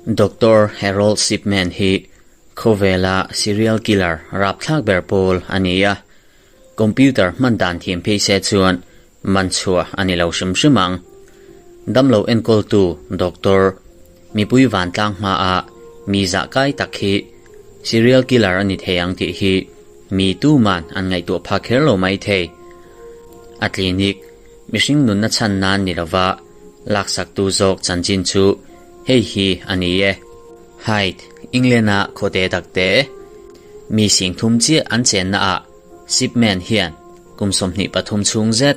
Doctor Harold Shipman hi khawvela serial killer rapthlak ber pawl a ni a, computer hman dan thiam phei se chuan man chhuah a ni lo hrim hrim ang. Damlo enkawltu doctor mipui vantlang hmaah mi zah kai tak hi serial killer a ni thei ang tih hi mi tuman an ngaihtuah phak kher lo mai thei. A clinic mihring nunna chhan nan ni lova laksaktu zawk chanchin chu hei hi a ni e. Hyde, England-a khawte takte mi singthum chiah an chenna ah Shipman hian kum 23 chhung zet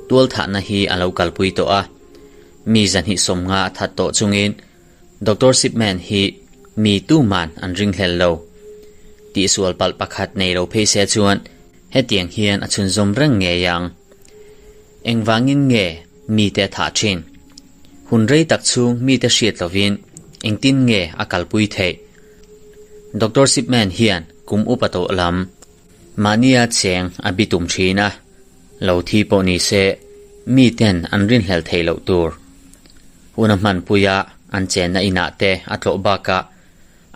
tualthahna hi a lo kalpui tawh a. Mi 250 a that tawh chungin Doctor Shipman hi mi tuman an ringhlel lo. Tihsual palh pakhat nei lo phei se chuan hetiang hian a chhunzawm reng ngei ang. Engvangin nge mite a thah thin? Hun rei tak chhung mite hriat lovin engtin nge a kalpui theih? Doctor Shipman hian kum upa tawh lam mahnia cheng a bitum thin a, lo thi pawh ni se miten an rinhlel theih loh tur. Hun a hmanpuia an chenna inah te a tlawh bakah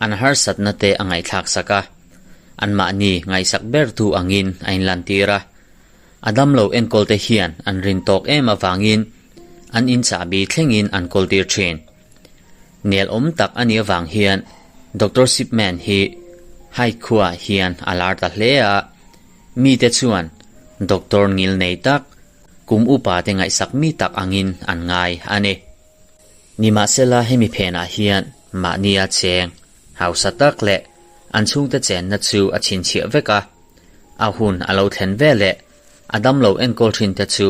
an harsatna te a ngaihthlak sak a, anmahni ngaihsak bertu angin a inlantir a. A damlo enkawlte hian an rin tawk em avangin an in chahbi thlengin an kawltir thin. Nel awm tak a nih avang hian Doctor Shipman hi Hyde khuaah hian a lar ta hle a, mite chuan doctor ngil nei tak, kum upa te ngaihsak mi tak angin an ngai a ni. Nimahsela hemi phenah hian mahnia cheng hausa tak leh an chhungte chenna chu a chhinchhiah vek a, a hun a lo thlen veleh a damlo enkawl thin te chu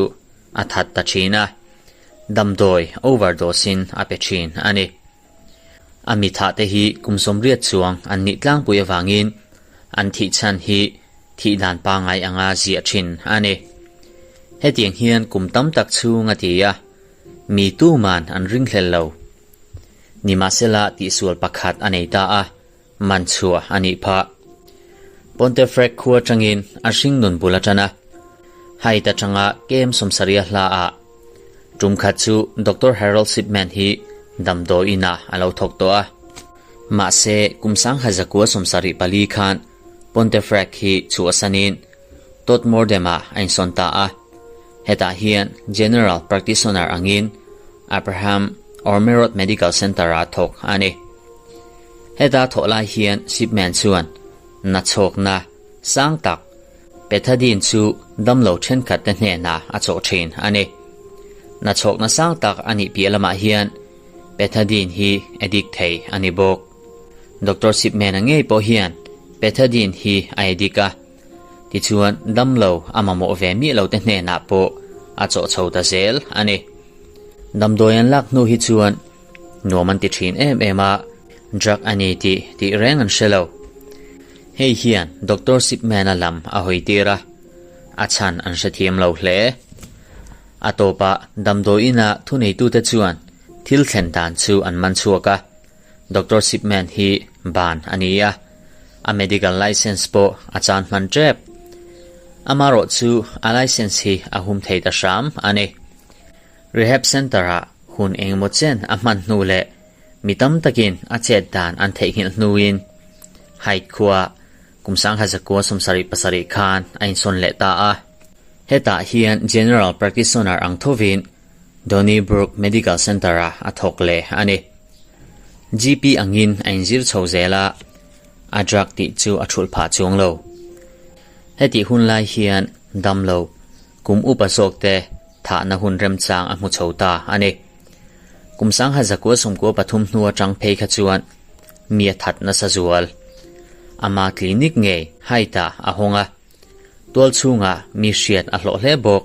a that ta thin a, damdawi overdose in a pe thin a ni. A mi thah te hi kum 80 chuang an nih tlangpui avangin an thih chhan hi thih dan pangngai anga ziah thin a ni. Hetiang hian kum tam tak chhung a ti a, mi tuman an ringhlel lo. Nimahsela tihsual pakhat a nei ta a, man chhuah a nih phah. Pontefract khua atangin a hringnun bul a tan a, Hyde atanga kem 70 hla ah tum khat chu Doctor Harold Shipman hi damdawi inah a lo thawk tawh a. Mahse, kum 1974 khan Pontefract hi chhuahsanin Todmorden-ah a insawn ta a. Hetah hian General Practitioner angin Abraham Ormerod Medical Centre-ah thawk a ni. Heta thawh lai hian Shipman chuan nachhawkna sang tak Pethadine chu damlo thenkhat te hnenah a chawh thin a ni. Nachhawkna sang tak a nih piah lamah hian Pethadine hi addict thei a ni bawk. Doctor Shipman-a ngei pawh hian Pethadine hi a addict a, tichuan damlo a mamawh ve miah lo te hnenah pawh a chawh chho ta zel a ni. Damdawi an lak hnu hi chuan nuam an ti thin em em a, drug a ni tih tih reng an hre lo. Hei hian Doctor Shipman-a lam a hawi tir a, a chhan an hrethiam lo hle. A tawpah damdawiina thuneitute chuan thil thlen dan chu an man chhuak a, Doctor Shipman hi ban a ni a, a medical license pawh a chan hman tep. Amarawh chu a license hi a hum thei ta hram a ni. Rehab Centre-ah hun engemaw chen a hman hnu leh mi tam takin a chet dan an theihnghilh hnuin Hyde khua kum 1977 khan a insawn leh ta a. Hetah hian General Practitioner ang thovin Donnybrook Medical Centre-ah a thawk leh a ni. GP angin a inzir chho zel a, a drug tih chu a thulh phah chuang lo. Hetih hun lai hian damlo kum upa zawkte thahna hun remchang a hmu chho ta a ni. Kum 1993 hnu atang phei kha chuan mi a that nasa zual. Ama clinic ngei Hyde-ah a hawng a, tual chhungah mi hriat a hlawh hle bawk.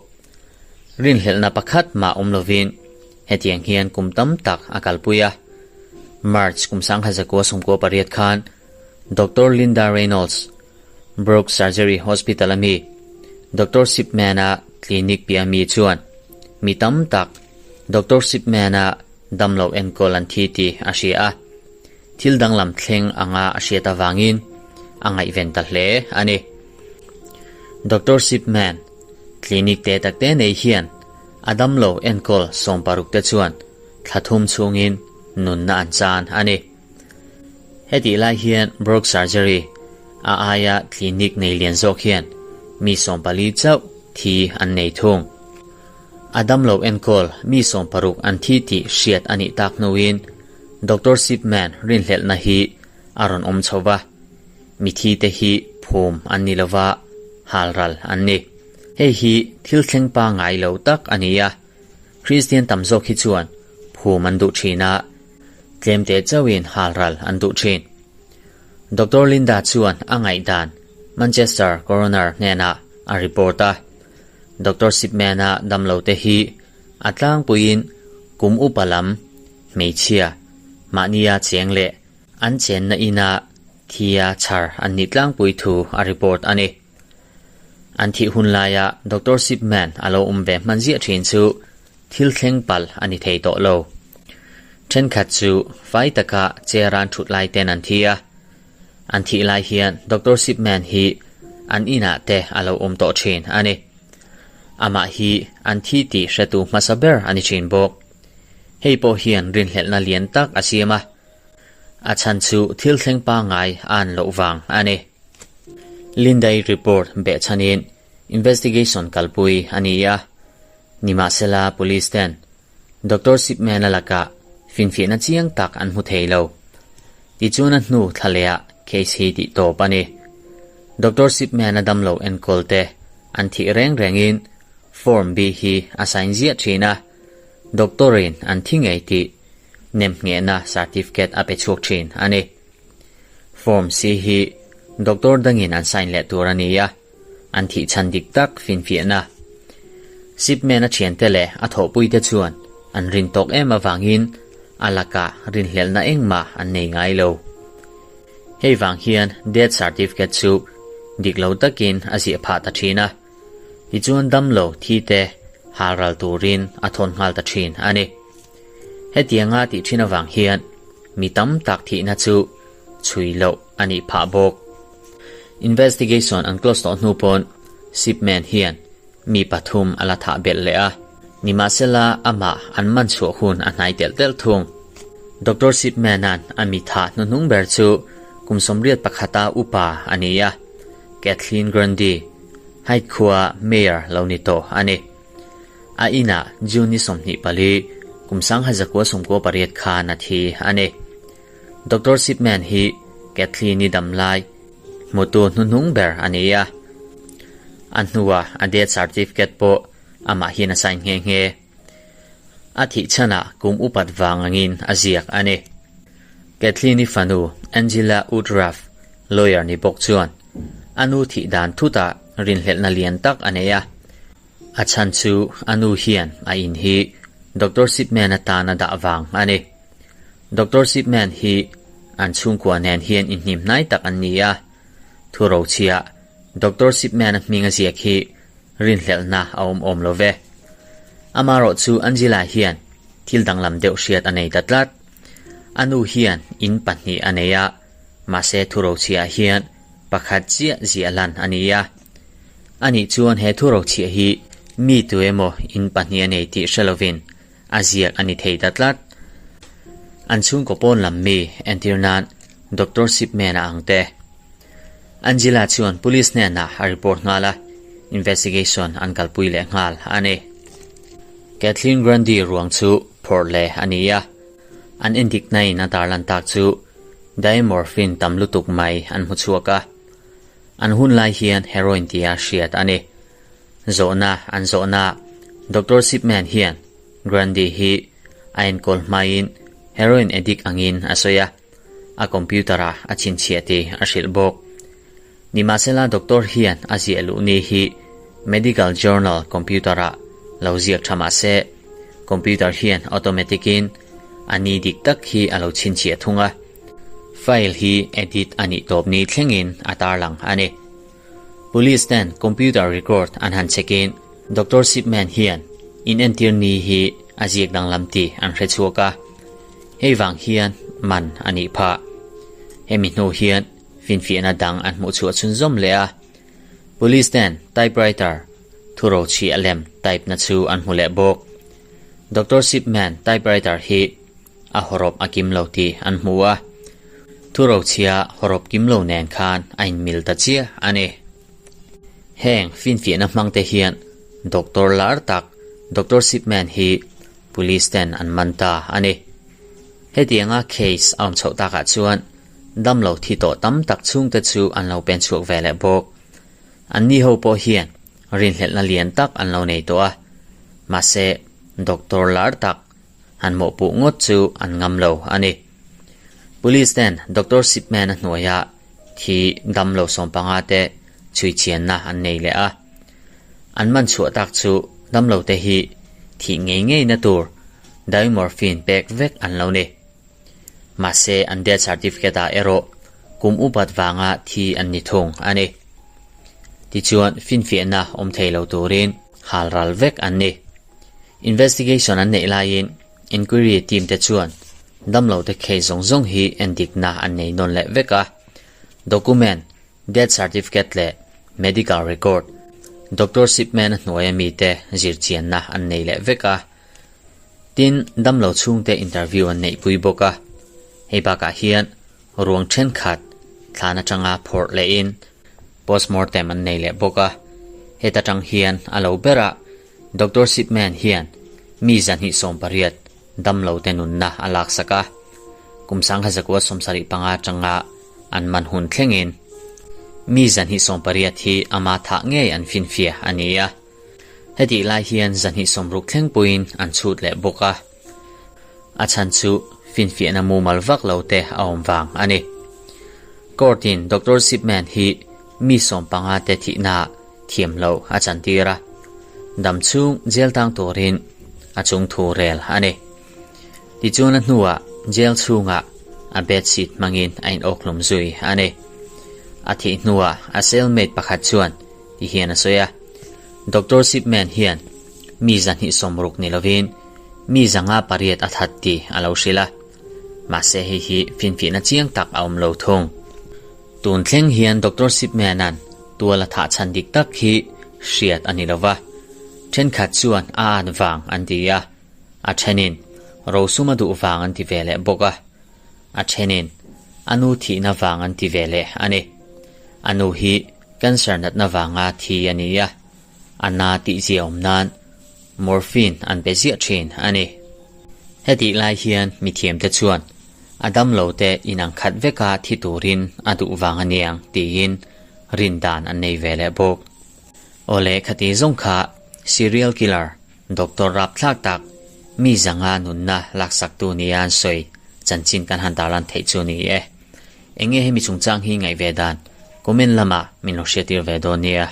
Rinhlelhna pakhat mah awm lovin hetiang hian kum tam tak a kalpui a. March kum 1998 khan Doctor Linda Reynolds, Brook Surgery Hospital a mi Doctor Shipman-a clinic piah mi chuan mi tam tak Doctor Shipman-a damlo enkawl an thi tih a hria a, thil danglam thleng anga a hriat avangin a ngaihven ta hle a ni. Doctor Shipman clinic te takte nei hian a damlo enkawl 60 te chuan. thla thum chhungin nunna an chan a ni. Hetih lai hian Brook Surgery a aia clinic nei lian zawk hian mi 14 chauh thi an nei thung. A damlo enkawl mi 60 an thi tih hriat a nih tak hnuin Doctor Shipman rinhlelhna hi a rawn awm chho va, mithi te hi phum an ni lova halral an ni. Hei hi thil thleng pangngai lo tak a ni a, Kristian tam zawk hi chuan phum an duh thin a, tlemte chauhin halral an duh thin. Doctor Linda chuan a ngaihdan Manchester Coroner hnenah a report a, Doctor Shipman-a damlote hi a tlangpuiin kum upa lam hmeichhia mahnia cheng leh an chenna ina thia chhar an nih tlangpui thu a report a ni. An thih hun laia Doctor Shipman a lo awm ve hman ziah thin chu thil thleng palh a ni thei tawh lo. Thenkhat chu fai taka chair an thut lai ten an thi a. An thih lai hian Doctor Shipman hi an inah te a lo awm tawh thin a ni. Amah hi an thi tih hretu hmasa ber a ni thin bawk. Hei pawh hian rinhlelhna lian tak a siam a. A chhan chu thil thleng pangngai a an loh vang a ni. Lindai report behchhanin investigation kalpui a ni a, nimahsela police ten Doctor Shipman-a lakah finfiahna chiang tak an hmu thei lo. Tichuan a hnu thla lehah case hi tih tawp a ni. Doctor Shipman-a damlo enkawl te an thih reng rengin Form B hi a sign ziah thin a, doctor-in an thi ngei tih nemnghehna certificate a pe chhuak thin a ni. Form C hi doctor dangin an sign leh tur a ni a, an thih chhan dik tak finfiahna. Shipman a thiante leh a thawhpuite chuan an rin tawk em avangin a lakah rinhlelhna engmah an nei ngai lo. Hei vang hian death certificate chu dik lo takin a ziah phah ta thin a, tichuan damlo thi te halral turin a thawn nghal ta thin a ni. Hetianga tih thin avang hian mi tam tak thihna chu chhui loh a nih phah bawk. Investigation an close tawh hnu pawn Shipman hian mi pathum a la thah belh leh a, nimahsela amah an man chhuah hun a hnai telh telh thung. Doctor Shipman-a'n a mi thah hnuhnung ber chu kum 81 a upa a ni a, Kathleen Grundy, Hyde khua Mayor lo ni tawh a ni. A inah June ni 24, kum 1998 khan a thi a ni. Doctor Shipman hi Kathleen-i damlai hmutu hnuhnung ber a ni a. A hnuah a death certificate pawh amah hian a sign nghe nghe. A thih chhanah kum upat vang angin a ziak a ni. Kathleen-i fanu Angela Woodruff, lawyer ni bawk chuan a nu thih dan thutah rinhlelhna lian tak a nei a. A chhan chu a nu hian a in hi Doctor Shipman atan a dah vang a ni. Doctor Shipman hi an chhungkua nen hian inhnim hnai tak an ni a, thu rochhia Doctor Shipman-a hming a ziak hi rinhlelhna a awm awm lo ve. Amaherawh chu Angela hian thil danglam deuh hriat a nei ta tlat. A nu hian in pahnih a nei a, mahse thu rochhiah hian pakhat chiah ziah lan a ni a. Anih chuan he thu rochhiah hi mi tu emaw in pahnih a nei tih hre lovin a ziak a ni thei ta tlat. An chhungkaw pawn lam mi entir nan Doctor Shipman-a ang te. Angela chuan police hnenah a report nghal a, investigation an kalpui leh nghal a ni. Kathleen Grundy ruang chu phawrh leh a ni a, an endikna in a tarlan tak chu diamorphine tam lutuk mai an hmu chhuak a. An hun lai hian heroin tia hriat a ni. Zawhna an zawhna Doctor Shipman hian Grundy hi a enkawl hmain heroin addict angin a sawi a, a computer-ah a chhinchhiah tih a hrilh bawk. Nimahsela doctor hian a ziah luh ni hi medical journal computer-ah lo ziak tha mah se, computer hian automatic-in a ni dik tak hi a lo chhinchhiah thung a. File hi edit a nih tawp ni thlengin a tarlang a ni. Police ten computer record an han check in Doctor Shipman hian inentir ni hi a ziak danglam tih an hre chhuak a, hei vang hian man a nih phah. Hemi hnu hian finfiahna dang an hmuh chhuah chhunzawm leh a, Police ten typewriter thurochhiah lem type na chu an hmu leh bawk. Doctor Shipman typewriter hi a hawrawp a kim lo tih an hmu a, thurochhia hawrawp kim lo nen khan a inmil ta chiah a ni. Heng finfiahna hmangte hian doctor lar tak Doctor Shipman hi police ten an man ta a ni. Hetianga case a awm chhoh takah chuan damlo thi tawh tam tak chhungte chu an lo pen chhuak ve leh bawk. Anni ho pawh hian rinhlelhna lian tak an lo nei tawh a, mahse doctor lar tak han mawhpuh ngawt chu an ngam lo a ni. Police ten Doctor Shipman-a hnuaia thi damlo sawmpanga te chhui chianna an nei leh a, an man chhuah tak chu damlo te hi thih ngei ngei na tur diamorphine pek vek an lo ni. Mahse an death certificate ah erawh kum upat vanga thi an ni thung a ni. Tichuan finfiahna awm thei lo turin hal ral vek an ni. Investigation an neih laiin inquiry team te chuan damlo te case zawng zawng hi endikna an nei nawn leh vek a, document, death certificate leh medical record, Doctor Shipman-a hnuaia mite zirchianna an nei leh vek a. Tin, damlo chhungte interview an neihpui bawk a, hei bakah hian ruang thenkhat thlan atanga phawrh lehin postmortem an nei leh bawk a, heta tang hian a lo berah Doctor Shipman hian mi 280 damlo te nunna a laksak a, kum 1975 atanga an man hun thlengin mi 280 hi ama thah ngei an finfiah a ni a. Hetih lai hian 260 thlengpuiin an chhut leh bawk a, a chhan chu finfiahna mumal vak lo te a awm vang a ni. Court-in Doctor Shipman hi mi 15 te thihnaah thiam loh a chantir a, dam chhung jail tang turin a chung thu rel a ni. Tichuan a hnuah jail chhungah a bedsheet hmangin a inawkhlum zui a ni. A thih hnuah a cellmate pakhat chuan ti hian a sawi a, Doctor Shipman hian mi 260 ni lovin mi 508 a that tih a lo hrilh a, mahse hei hi finfiahna chiang tak a awm lo thung. Tun thleng hian Doctor Shipman-a'n tual a thah chhan dik tak hi hriat a ni lova, thenkhat chuan a at vang an ti a, a thenin rosum a duh vang an ti ve leh bawk a, a thenin a nu thihna vang an ti ve leh a ni. A nu hi cancer natna vanga thi a ni a, a na tihzia awm nan morphine an pe ziah thin a ni. Hetih lai hian mithiamte chuan a damlo te inang khat veka thi turin a duh vang a niang tiin rin dan an nei ve leh bawk. Awle khati zawng kha serial killer doctor rapthlak tak mi zanga nunna laksaktu nia an sawi chanchin kan han tarlan theih chu ni e. Enge hemi chungchang hi ngaih ve dan comment lamah min lo hriattir ve dawn nia.